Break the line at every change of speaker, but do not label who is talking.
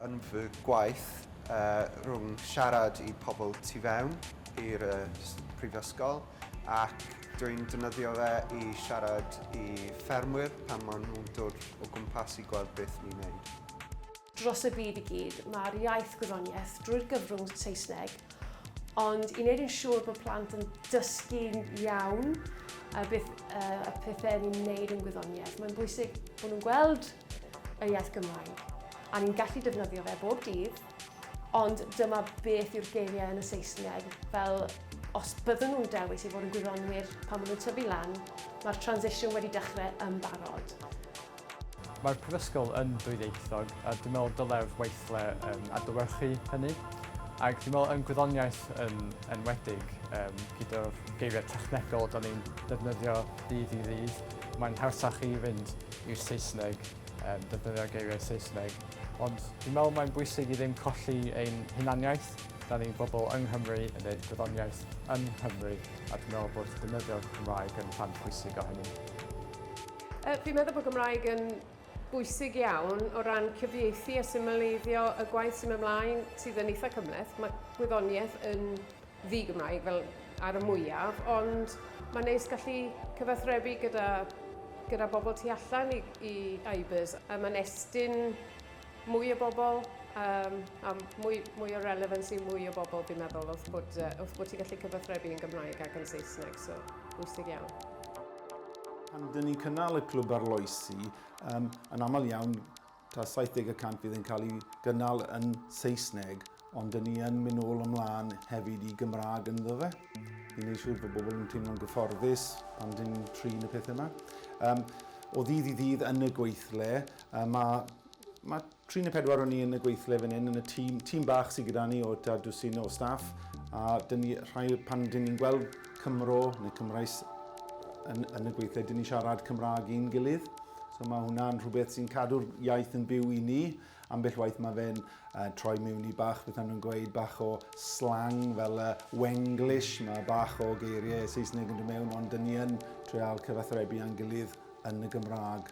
Yn fy gwaith, rhwng siarad i pobl tu fewn i'r prifysgol ac dwi'n defnyddio fe i siarad i ffermwyr pan maen nhw'n dod o gwmpas i gweld beth ni'n neud.
Dros y byd i gyd, mae'r iaith gwyddoniaeth drwy'r gyfrwng Saesneg, ond i wneud yn siŵr bod plant yn dysgu'n iawn a beth, y pethau ni'n wneud yn gwyddoniaeth, mae'n bwysig bod nhw'n gweld y iaith Gymraeg a ni'n gallu defnyddio fe bob dydd, ond dyma beth yw'r geiriau yn y Saesneg, fel os byddwn nhw'n dewis i fod yn gwyddonwyr pan maen nhw'n tyfu lan, mae'r transition wedi dechrau yn barod.
Mae'r Prifysgol yn ddwyieithog a dwi'n meddwl dylai'r weithle um, adlewyrchu hynny. Ac dwi'n meddwl yn gwyddoniaeth yn enwedig, um, gyda'r geiriau technegol da ni'n defnyddio ddydd i ddydd, mae'n hawsach i fynd i'r Saesneg, um, defnyddio geiriau Saesneg. Ond dwi'n meddwl mae'n bwysig i ddim colli ein hunaniaeth. Da ni'n bobl yng Nghymru yn gwneud gwyddoniaeth yng Nghymru a dwi'n meddwl bod defnyddio'r Cymraeg yn rhan pwysig o hynny.
Fi'n meddwl bod Gymraeg yn bwysig iawn o ran cyfieithu a symleiddio y gwaith sy'n mynd ymlaen sydd yn eitha cymhleth. Mae gwyddoniaeth yn ddi-Gymraeg fel ar y mwyaf, ond mae'n neis gallu cyfathrebu gyda, gyda bobl tu allan i, i IBERS. A mae'n estyn mwy o bobl um, a mwy, mwy o relevance i mwy o bobl fi'n meddwl wrth bod, wrth bod ti'n gallu cyfathrebu yn Gymraeg ac yn Saesneg, so bwysig iawn.
Pan dyn ni'n cynnal y clwb arloesi, um, yn aml iawn, ta 70 y cant fydd yn cael ei gynnal yn Saesneg, ond dyn ni yn mynd ôl ymlaen hefyd i Gymraeg ynddo fe, i wneud siŵr bod bobl yn teimlo'n gyfforddus pan dyn ni'n trin y pethau yma. Um, o ddydd i ddydd yn y gweithle, uh, mae Mae 3 neu 4 o'n ni yn y gweithle fan hyn, yn y tîm, tîm bach sydd gyda ni o tua dwsin o staff, a dyn ni, rhai, pan dyn ni'n gweld Cymro neu Cymraes yn, yn y gweithle, dyn ni'n siarad Cymraeg i'n gilydd. So mae hwnna'n rhywbeth sy'n cadw'r iaith yn byw i ni. Ambell waith mae fe'n uh, troi mewn i bach, beth nhw'n gweud, bach o slang fel uh, Wenglish, mae bach o geiriau Saesneg yn dod mewn, ond dyn ni yn treial cyfathrebu â'n gilydd yn y Gymraeg.